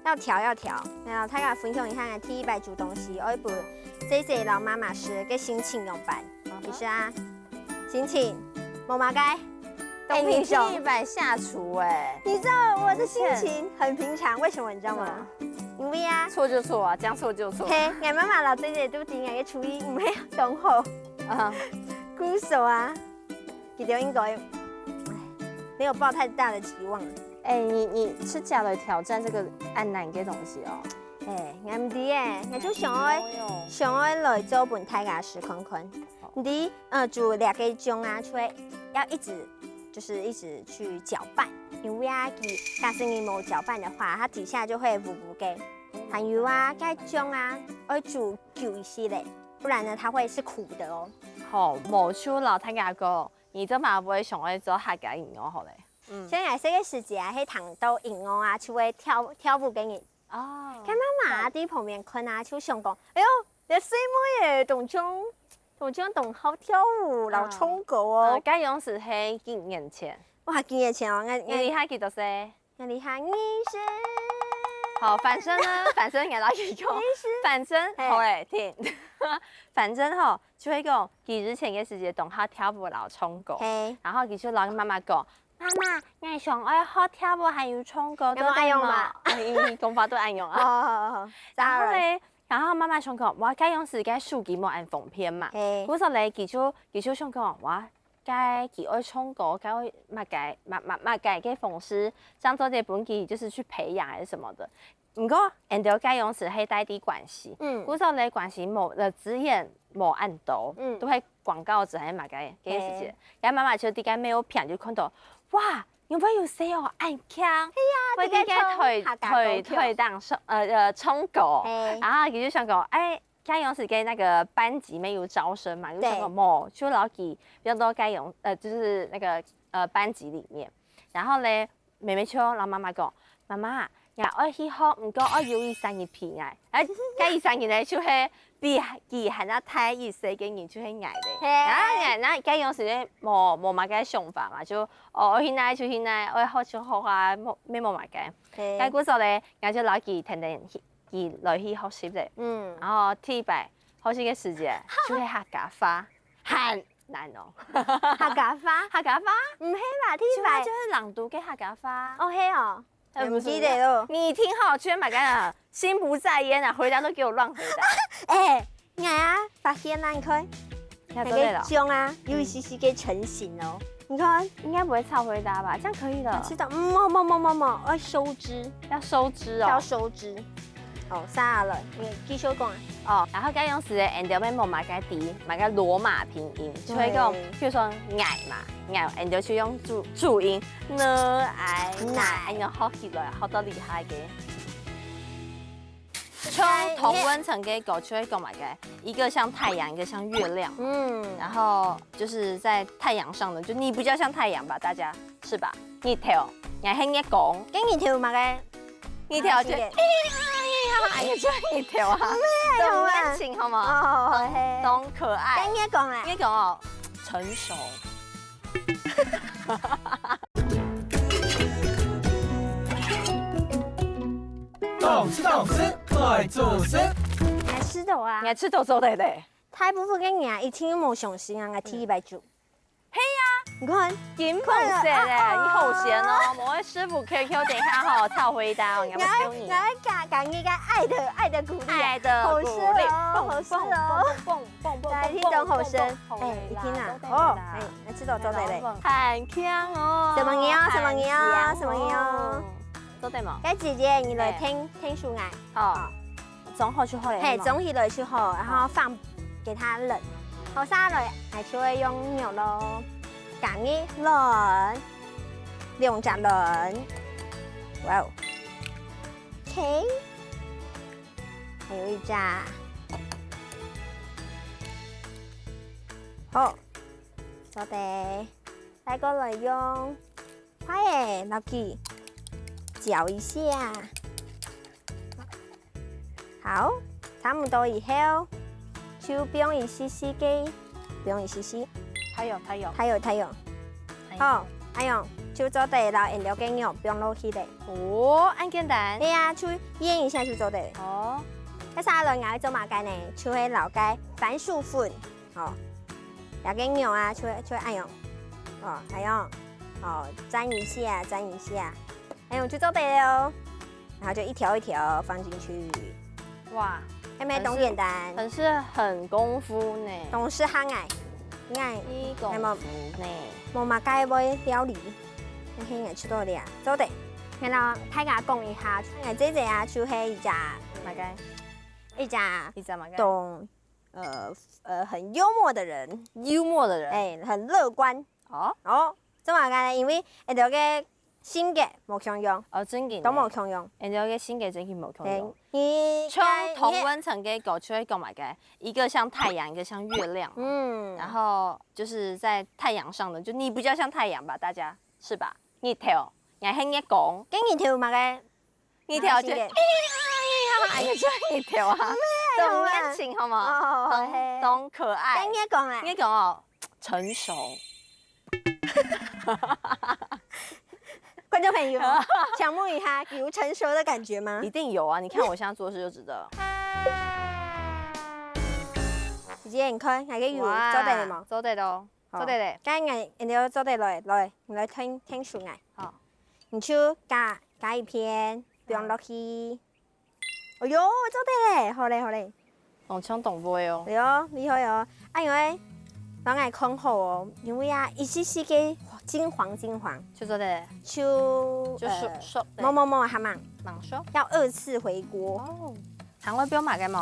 要挑要挑，然後大家分享一下第一擺煮東西，愛分姐姐摎媽媽食个心情仰般？其實啊，心情無麼个，哎，你第一擺下廚哎，你知道我的心情很平常，為什麼你知道嗎？因為啊，錯就錯啊，將錯就錯。嘿，𠊎媽媽摎姐姐都知𠊎个廚藝毋係當好，啊，故所啊， 佢兜應該，唉，沒有抱太大的期望。哎，你你自家來挑戰這個恁難个東西哦。哎，𠊎毋知哎，𠊎就想愛想愛來做分大家食看看。你知，呃，煮這個醬啊，就會要一直就是一直去攪拌，因為啊，佢假使你無攪拌的話，它底下就會烏烏个。還有啊，該醬啊，愛煮久一些咧，不然呢，它會是苦的哦。好，無就摎大家講，你做麼个會想愛做客家音樂好咧？嗯。像𠊎細个時節啊，係聽到音樂啊，就會跳，跳舞个人。哦。該媽媽啊，在旁邊看啊，就想講：「哎喲，這細妹仔當像，當像當好跳舞，然後唱歌哦。」呃，該樣時係幾年前？哇，幾年前哦，𠊎，𠊎，你這下幾多歲？𠊎這下二十。好，反正呢，反正𠊎摎你講，二十。反正，嘿。好欸，停。反正吼，就係講，佢之前个時節，當好跳舞，然後唱歌。嘿。然後佢就摎媽媽講：「媽媽，𠊎想愛學跳舞，還有唱歌，該麼个愛用嘛？」做得嗎？哦，佢，佢講話都恁樣啊。哦，哦，哦，哦。然後咧，然後媽媽想講，哇，該樣時个手機無恁方便嘛。嘿。故所咧，佢就，佢就想講，哇，該佢愛唱歌，該愛麼个，麼，麼，麼个个方式，正做得分佢就是去培養還是什麼的。毋過，𠊎兜該樣時係在地關西，嗯。故所咧關西無，呃，資源無恁多，嗯。都係廣告紙還係麼个，該个時節。嘿。然後媽媽就在該廟片就看到，哇，原來有細哦，恁慶，係啊，會在該台，在該唱客家歌曲。台，台頂上，呃，呃，唱歌。嘿。然後佢就想講，哎，該樣時个那個班級沒有招生嘛，就想講，對。無，就摎佢放到該樣，呃，就是那個，呃，班級裡面。然後咧， 妹妹就摎媽媽講：「媽媽，𠊎愛去學，毋過愛有一儕人陪𠊎。」哎，該一儕人呢，就係比佢還較大一歲个人，就係𠊎咧。嘿。啊，𠊎，該該樣時呢，無，無麼个想法嘛，就，哦，愛去哪就去哪，愛學就學啊，無，無麼个。嘿。該故所咧，𠊎就摎佢跈等去，佢來去學習咧。嗯。然後第一擺學習个時節，就係客家話，喊 難哦。客家話？客家話？毋係吧，第一擺。就係，就係朗讀个客家話。哦，係哦。呃，毋記得了。你聽好，居然把剛剛心不在焉啊，回答都給我亂回答。哎，𠊎啊，發現啦，你看，那個醬啊，有一些些个成型哦。你看，應該不會超回答吧？這樣可以了。知道，嗯，無無無無無，要收汁，要收汁哦。要收汁。 哦，續下來，你繼續講啊。哦，然後該用時咧，𠊎兜乜無麼个字，麼个羅馬拼音，就會講，對。譬如說𠊎嘛，𠊎，𠊎兜就用注，注音，n、ai，奶，奶。恁樣學起來，學到厲害个。像同溫層个歌，就會講麼个，一個像太陽，一個像月亮。嗯。然後就是在太陽上的，就你比較像太陽吧，大家是吧？日頭，你還係月光。跟日頭麼个？ 日頭就，啊，係个。哎呀，就日頭啊，毋係啊，當溫情好無？哦，嘿。當可愛。該你講啊。你講哦，成熟。動次動次，快做事。愛試著啊。愛試著做得咧。大部分个人啊，一定無相信啊，𠊎第一擺就 係啊，你看，金紅色的，看了，啊，啊，你好險哦，啊。莫个師傅Q Q等一下吼，超回答哦，你要不要丟你？我，我要給，給你一個愛的，愛的鼓勵啊。愛的鼓勵，好事哦，好事哦。蹦，蹦，蹦，蹦，蹦，來，聽眾好聲。蹦，蹦，蹦，哎，一聽啊，好，哎，來，知道做得嘞。很強哦，什麼牛？什麼牛？很強哦。什麼牛？做得嗎？該姐姐，你來聽，哎。聽書啊。好。好。 裝好就好了，嘿，係嗎？裝起來就好，然後放給它冷。好，續下來，𠊎就會用牛肉，加一輪，兩隻輪。哇哦，OK，還有一隻。好，做得，再過來用筷仔摎佢攪一下。 好，差毋多以後，就放一息息个，放一息息。太陽，太陽。太陽，太陽。哎呀。好，恁樣，就做得摎𠊎兜个肉放落去咧。哦，恁簡單。對啊，就煎一下就做得。哦。該續下來𠊎愛做麼个呢？就係摎該番薯粉，吼，這個肉啊，就會，就會恁樣，哦，恁樣，哦，沾一下，沾一下，恁樣就做得了哦。 然後就一條一條放進去。哇，係毋係當簡單？很是，很是很功夫呢。當係較難，難，一功夫呢。無，無麼个會料理，但係𠊎試著了，做得。然後大家講一下，𠊎姐姐啊，就係一隻，麼个？一隻，一隻麼个？當，呃，呃，很幽默的人。幽默的人。哎，很樂觀。哦。哦，做麼个呢？因為，哎，這個性格無共樣，哦，正經个。都無共樣。恁樣个性格正經無共樣。嘿，你像同溫層个歌就會講麼个，一個像太陽，一個像月亮嘛。嗯。然後就是在太陽上的，就你比較像太陽吧，大家是吧？日頭，你還係月光。跟日頭嘛个，日頭就，啊，性格。哎呀，就日頭啊，沒有啊。當年輕好嗎？哦，當，嘿。當可愛。跟月光啊。月光哦，成熟。 觀眾朋友，想問一下，有成熟的感覺嗎？一定有啊！你看我現在做事就知道了。姐姐，你看，還可以有，哇，做得了嗎？做得了，好，做得了。該𠊎，你就做得了，來，你來聽，聽數𠊎。好。你就加，加一片，放落去。 哎喲，做得咧，好咧，好咧。哦，像當會哦。哎喲，厲害哦！啊，因為幫𠊎看好哦，因為啊，一息息个金黃金黃，就做得。就，就熟，呃，熟咧。無，無，無，還吂。吂熟？要二次回鍋。哦，還會放麼个無？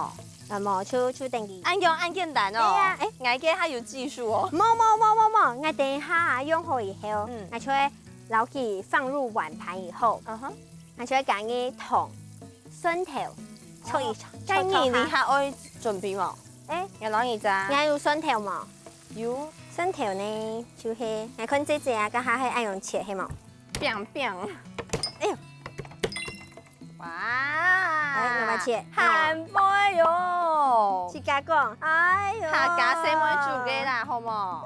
啊，無，就，就等於。恁樣恁簡單哦。對啊，哎。𠊎个還有技術哦。無，無，無，無，無，𠊎等一下啊，用好以後，嗯。𠊎就會摎佢放入碗盤以後，嗯哼。 𠊎就會加入糖、蒜頭，炒一炒，哦，炒炒下。該你，你還愛準備無？哎。𠊎摎你知。你還有蒜頭無？有。蒜頭呢，就係，𠊎看姐姐啊，該下係愛用切，係無？砰砰。哎喲。哇。哎，慢慢切。還會喲。自家講。哎喲。客家細妹煮个啦，好無？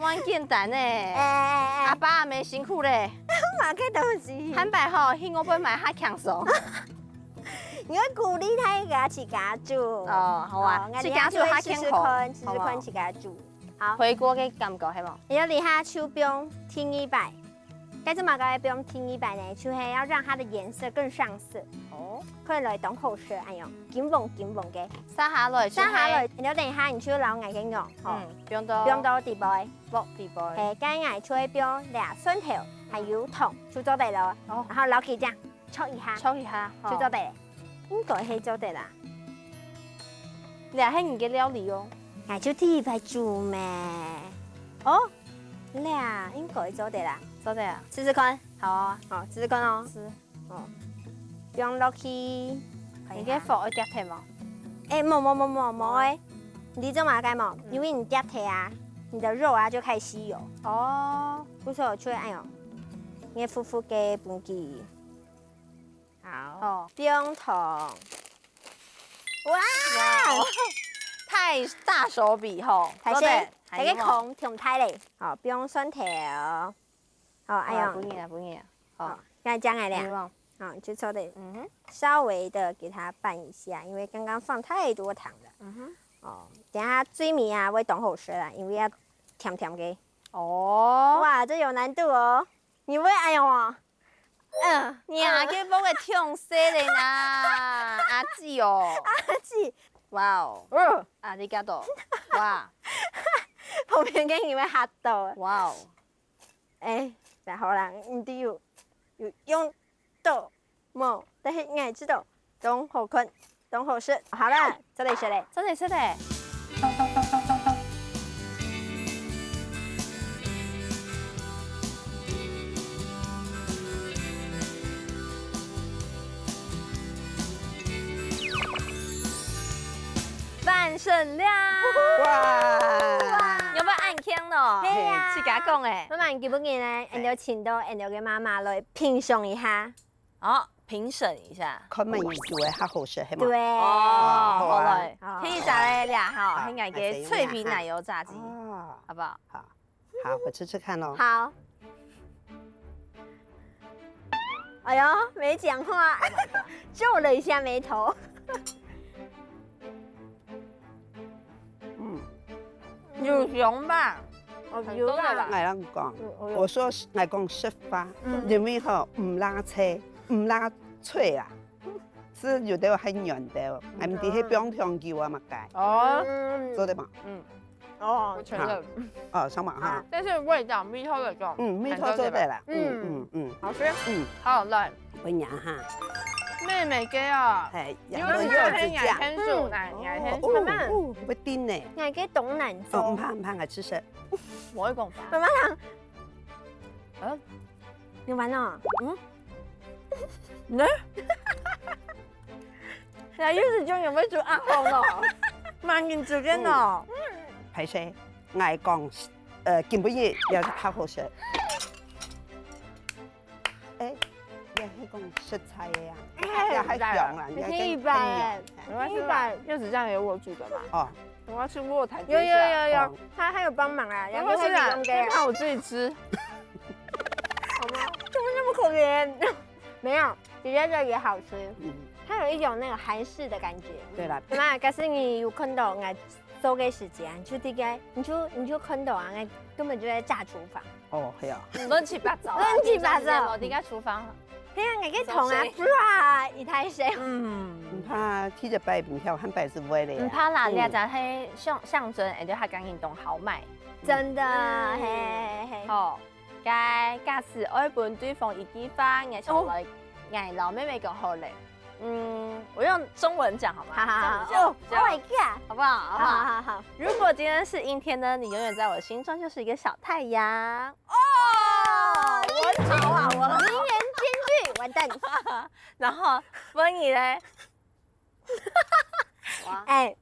蠻簡單呢。哎，哎，哎。阿爸阿姆辛苦咧。麼个東西？坦白吼，去外背買較輕鬆。你愛鼓勵大家自家煮。哦，好啊，哦，自家煮較健康，試試看，試試看，好不好？自家煮。好。回鍋个感覺，係無？然後這下就放第二擺。該做麼个放第二擺呢？就係要讓它的顏色更上色。哦。看來當好食，哎喲，金黃金黃个。撒下來就係。撒下來，然後等一下你就摎𠊎个肉，吼。嗯，放到。放到底背。 鑊底背。嘿，該𠊎就會放這蒜頭，還有糖，就做得了。哦。然後摎佢這樣炒一下，炒一下，就做得了。吼。應該係做得啦。這係你个料理哦。𠊎就第一擺煮咩。哦，這應該做得啦。做得啊。試試看。好啊。好，試試看哦。試。 哦，放落去。你个火愛㧒忒無？哎，無無無無無哎，你知做麼个無？嗯。因為你㧒忒啊，你的肉啊就開始吸油。哦。故所就會恁樣，你个苦苦个分佢。好。哦。放糖。哇！哇，太大手筆吼，大家看，做得，還有無？大家看，忒大咧。好，放蒜頭。 哦，哎呀。啊，分你啊，分你啊。好。好，該這樣來了。有無？好，就做得嗯哼。稍微的給它拌一下，因為剛剛放太多糖了。嗯哼。哦，等下最尾啊，會當好食啦，因為要甜甜个。哦。哇，這有難度哦。你會哎喲哦。嗯，你啊，這鑊个忒細咧啦，阿姊哦。阿姊。哇哦。嗯。ありがとう。哇。旁邊个人會嚇到。哇哦。 哎，然後啦，你知有，有用到無？但是𠊎知道，當好看，當好食。好了，做得食咧。做得食咧。完成了！哇！有無恁慶呢？係啊。自家講个。慢慢，今晡日呢，𠊎就請到𠊎个媽媽來品嚐一下。好，評審一下。看麼人煮个較好食，係無？對。哦，好啊。好來，好。第一隻咧，這下吼，好，係𠊎个脆皮奶油炸雞，啊。好不好？好。 好，我吃吃看咯。好。哎呦，沒講話，皺了一下眉頭。嗯。有香吧？哦，有啦。很多的吧？𠊎摎你講，嗯，哦喲。我說是，𠊎講實話，嗯。因為吼，毋罅脆，毋罅脆啊，係有兜還軟兜，嗯。𠊎毋知係放忒久啊麼个。哦。嗯。做得無？嗯。 哦，我承認。好。哦，上網哈。啊，但是味道，味道來講，嗯，味道做得啦。嗯，嗯，嗯。好吃。嗯。好，來。分你哈。妹妹个啊，嘿，你們兩個有沒有很難先煮，嗯。來，你來先煮。哦，哦，哦，會叮呢。哪個東南哦，毋怕，毋怕，來吃吃。我會講吧。媽媽講。嗯。你完了？嗯？呢？那又是就有没有煮阿红哦？蛮紧煮个哦。歹勢，𠊎講，呃，今晡日也較好食。哎，也係講食材个啊，哎，也還香啊，也可以吧？可以吧？柚子酱也有我煮的嘛。哦，我要吃过才有有有有，哦，他还有帮忙啊，然后是啊，先让我自己吃。好吗？怎么那么可怜？没有，姐姐这也好吃，嗯，它有一种那个韩式的感觉。对啦，那可是你有看到我做个时间，就这个，你就你就看到啊，那根本就在炸厨房。哦，係啊。乱七八糟啊，乱七八糟。平常時間無在廚房。係啊，你个同啊，唰，一台水。嗯，毋怕，第一擺毋曉，還擺係會咧啊。毋怕啦，嗯，這隻係象象徵，而且佢講運動好賣。真的，嗯，嘿嘿嘿。好，該假使愛分對方一句話，𠊎想來，哦，𠊎摎妹妹講好咧。嗯，我用中文講好嗎？好好好，這樣比較，哦，比較，Oh my god，好不好？好不好？好好好。如果今天是陰天呢，你永遠在我心中就是一個小太陽。哦，我好啊，我很好。名言金句，完蛋。然後分你嘞？哇，哎，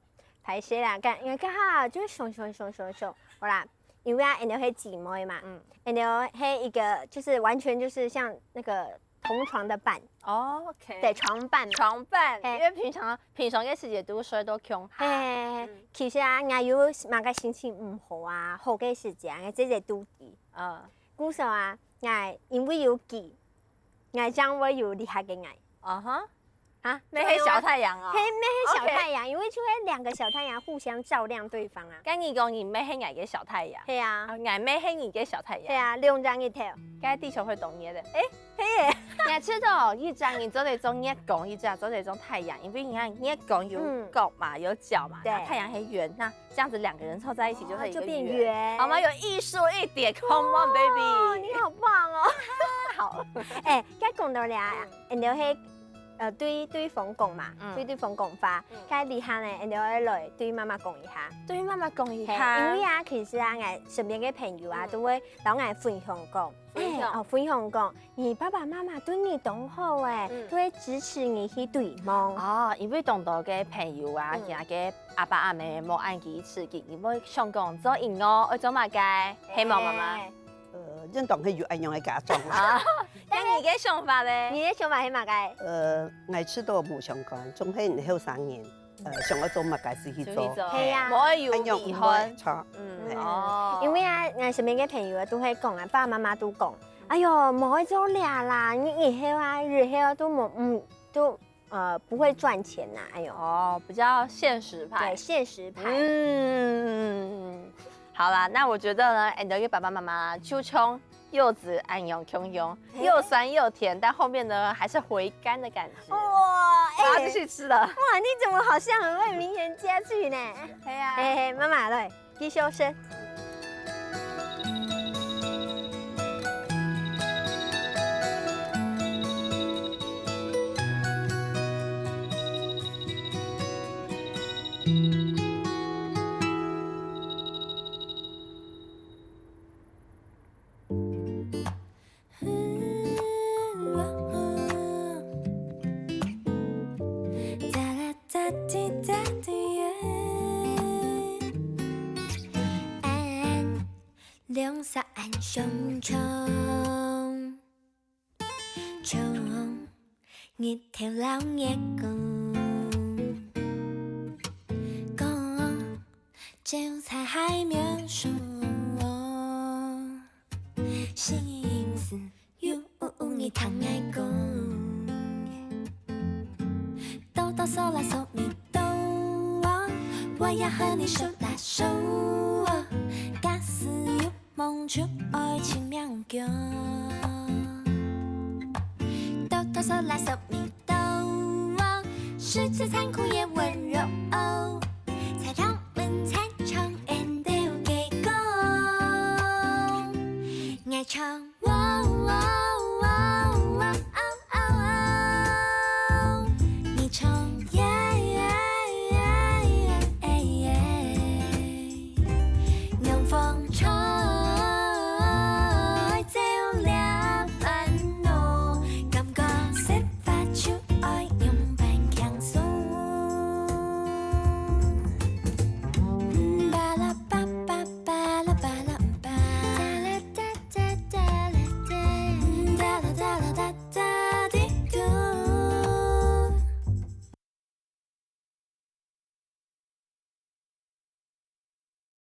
歹勢啦，剛因為剛好就想想想想想，好啦，因為啊，𠊎兜係姊妹嘛，嗯，𠊎兜係一個就是完全就是像那個同床的伴，哦，OK，對，床伴嘛，床伴，嘿，因為平常平常个時節都睡到共下，嘿嘿嘿嘿，嗯，其實啊，𠊎有麼个心情毋好啊，好个時節啊，𠊎姐姐都知。嗯，故所啊，𠊎因為有佢，𠊎正會有這下个𠊎。啊哈。啊，你係小太陽啊？嘿，你係小太陽，OK，因為就係兩個小太陽互相照亮對方啊。該你講你乜係𠊎个小太陽，係啊，啊，𠊎乜係你个小太陽，係啊，兩隻日頭。該地球會凍熱个。哎，係耶。你還知道一隻你做得做月光，一隻做得做太陽，因為你看月光有，嗯，角嘛，有角嘛，對，然後太陽很圓，那這樣子兩個人湊在一起就會一個圓，哦，就變圓。好嗎？有藝術一點，Come on，baby。哦，你好棒哦。好。哎，該講到這啊，嗯，你兜係，呃，對對方講嘛，嗯，對對方講話，嗯，該這下呢，你兜愛來對媽媽講一下。對媽媽講一下。嘿，因為啊，其實啊，𠊎身邊个朋友啊，嗯，都會摎𠊎分享講，分享。哎，哦，分享講， 你爸爸媽媽對你當好欸，嗯，都會支持你去追夢。哦，因為當多个朋友啊，嗯，佢个阿爸阿姆無恁支持佢，佢會想講做音樂愛做麼个，係無媽媽？哎。呃，應當係有恁樣个家長啊。啊，該你个想法咧？你个想法係麼个？呃，𠊎試著無相關，總係後生人。 呃，想愛做麼个事去做。就去做，係啊。無愛有遺憾。恁樣毋會錯。嗯，嘿。哦。因為啊，𠊎身邊个朋友啊，都會講啊，爸爸媽媽都講，哎喲，無愛做了啦，你以後啊，日後啊，都無，嗯，都，呃，不會賺錢啦，哎喲。哦，比較現實派。對，現實派。嗯，好啦，那我覺得呢，你个爸爸媽媽就像 柚子恁樣共樣，又酸又甜，但後面呢還是回甘的感覺。哇，欸，我要繼續吃了。哇，你怎麼好像很會名言佳句呢？對啊。嘿嘿，媽媽來，繼續吃。兩儕恁相像，像日頭摎月光，光照在海面上，心事 有你聽𠊎講，多多少啦說你多啊，我也和你手拉手啊，假使有夢就愛盡命行。多多少啦說你多啊，世界殘酷也溫柔